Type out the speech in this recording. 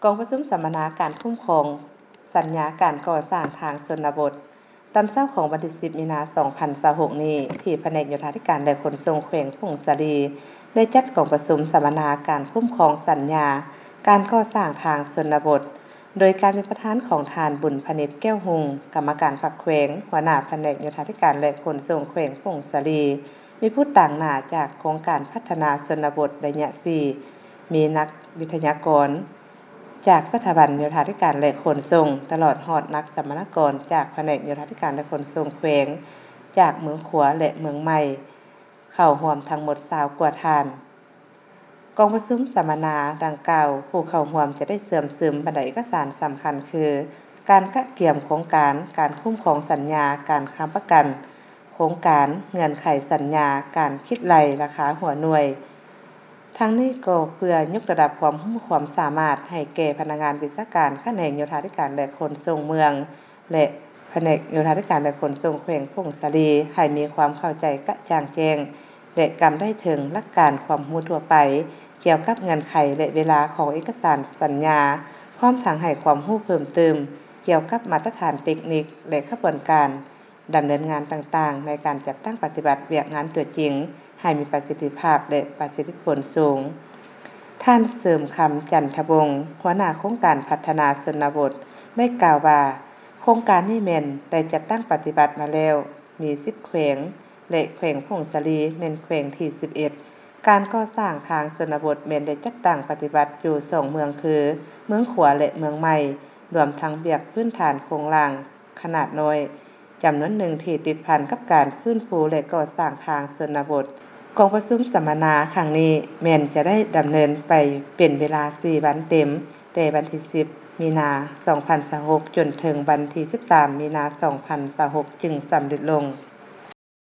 ກອງປະຊຸມສຳມະນາການຄຸ້ມຄອງສັນຍາການກໍ່ສ້າງທາງຊົນນະບົດ ຕອນເຊົ້າຂອງວັນທີສິບ ມີນາ ສອງພັນຊາວຫົກນີ້ ທີ່ພະແນກໂຍທາທິການ ແລະ ຂົນສົ່ງແຂວງຜົ້ງສາລີ ໄດ້ຈັດກອງປະຊຸມສຳມະນາການຄຸ້ມຄອງສັນຍາການກໍ່ສ້າງທາງຊົນນະບົດ ໂດຍການເປັນປະທານຂອງທ່ານ ບຸນພະນິດ ແກ້ວຮຸ່ງ ກຳມະການພັກແຂວງ, ຫົວໜ້າພະແນກໂຍທາທິການ ແລະ ຂົນສົ່ງແຂວງຜົ້ງສາລີ, ມີຜູ້ຕາງໜ້າຈາກໂຄງການພັດທະນາຊົນນະບົດໄລຍະສີ່, ມີນັກວິທະຍາກອນຈາກສະຖາບັນໂຍທາທິການ ແລະ ຂົນສົ່ງ, ຕະຫຼອດຮອດນັກສຳມະນາກອນຈາກພະແນກໂຍທາທິການ ແລະ ຂົນສົ່ງແຂວງ, ຈາກເມືອງຂວາ ແລະ ເມືອງໃໝ່ ເຂົ້າຮ່ວມທັງໝົດຊາວກວ່າທ່ານ. ກອງປະຊຸມສຳມະນາດັ່ງກ່າວ, ຜູ້ເຂົ້າຮ່ວມຈະໄດ້ເຊື່ອມຊຶມບັນດາເອກະສານສຳຄັນຄື ການກະກຽມໂຄງການ, ການຄຸ້ມຄອງສັນຍາ, ການຄ້ຳປະກັນໂຄງການ, ເງື່ອນໄຂສັນຍາ, ການຄິດໄລ່ລາຄາຫົວໜ່ວຍ. ທັງນີ້ກໍເພື່ອຍົກລະດັບຄວາມຮູ້ຄວາມສາມາດໃຫ້ແກ່ພະນັກງານວິຊາການຂະແໜງໂຍທາທິການ ແລະ ຂົນສົ່ງເມືອງ ແລະ ພະແນກໂຍທາທິການ ແລະ ຂົນສົ່ງແຂວງຜົ້ງສາລີ ໃຫ້ມີຄວາມເຂົ້າໃຈກະຈ່າງແຈ້ງ ແລະ ກຳໄດ້ເຖິງຫຼັກການຄວາມຮູ້ທົ່ວໄປ ກ່ຽວກັບເງື່ອນໄຂ ແລະ ເວລາຂອງເອກະສານສັນຍາ, ພ້ອມທັງໃຫ້ຄວາມຮູ້ເພີ່ມເຕີມກ່ຽວກັບມາດຕະຖານເຕັກນິກ ແລະ ຂະບວນການດຳເນີນງານຕ່າງໆ ໃນການຈັດຕັ້ງປະຕິບັດວຽກງານຕົວຈິງ ໃຫ້ມີປະສິດທິພາບ ແລະ ປະສິດທິຜົນສູງ. ທ່ານ ເສີມຄຳ ຈັນທະວົງ ຫົວໜ້າໂຄງການພັດທະນາຊົນນະບົດ ໄດ້ກ່າວວ່າ, ໂຄງການນີ້ແມ່ນໄດ້ຈັດຕັ້ງປະຕິບັດມາແລ້ວ ມີສິບແຂວງ ແລະ ແຂວງຜົ້ງສາລີແມ່ນແຂວງທີສິບເອັດ. ການກໍ່ສ້າງທາງຊົນນະບົດແມ່ນໄດ້ຈັດຕັ້ງປະຕິບັດຢູ່ສອງເມືອງຄື ເມືອງຂວາ ແລະ ເມືອງໃໝ່, ລວມທັງວຽກພື້ນຖານໂຄງລ່າງຂະໜາດນ້ອຍຈຳນວນໜຶ່ງທີ່ຕິດພັນກັບການຟື້ນຟູ ແລະ ກໍ່ສ້າງທາງຊົນນະບົດ. ກອງປະຊຸມສຳມະນາຄັ້ງນີ້ແມ່ນຈະໄດ້ດຳເນີນໄປເປັນເວລາສີ່ວັນເຕັມ, ແຕ່ວັນທີສິບ ມີນາ ສອງພັນຊາວຫົກ ຈົນເຖິງວັນທີສິບສາມ ມີນາ ສອງພັນຊາວຫົກ ຈຶ່ງສຳເລັດລົງ.